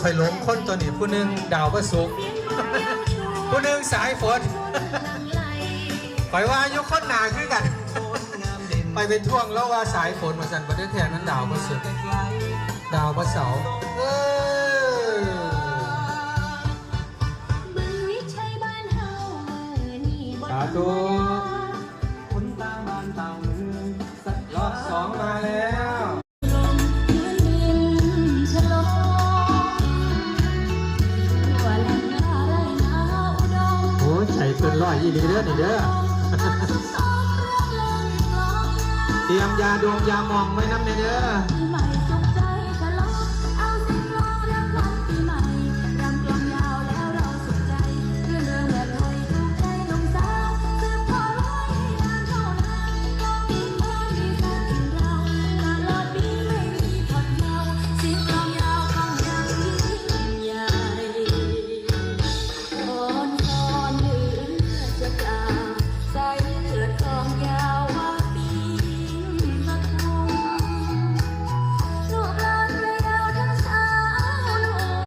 ຂ້ອຍຫຼົງຄົນຕົວນີ້ ຜູ້ໜຶ່ງດາວພະສຸກ ຜູ້ໜຶ່ງສາຍຝົນ ຂ້ອຍວ່າຢູ່ຄົນໜ້າຄືກັນ ຂ້ອຍໄປທ້ວງລາວວ່າສາຍຝົນວ່າຊັ້ນ ບັດແທ້ໆ ມັນດາວພະສຸກ ດາວພະເສົາ ເອີ ສາທຸ ລອບສອງມາແລ້ວ ໂອ້ຍ ໃຈເກີນຮ້ອຍອີ່ຫຼີເດີນີ້ເດີ ຕຽມຢາດົມຢາໝອງໄວ້ນຳແດ່ເດີ.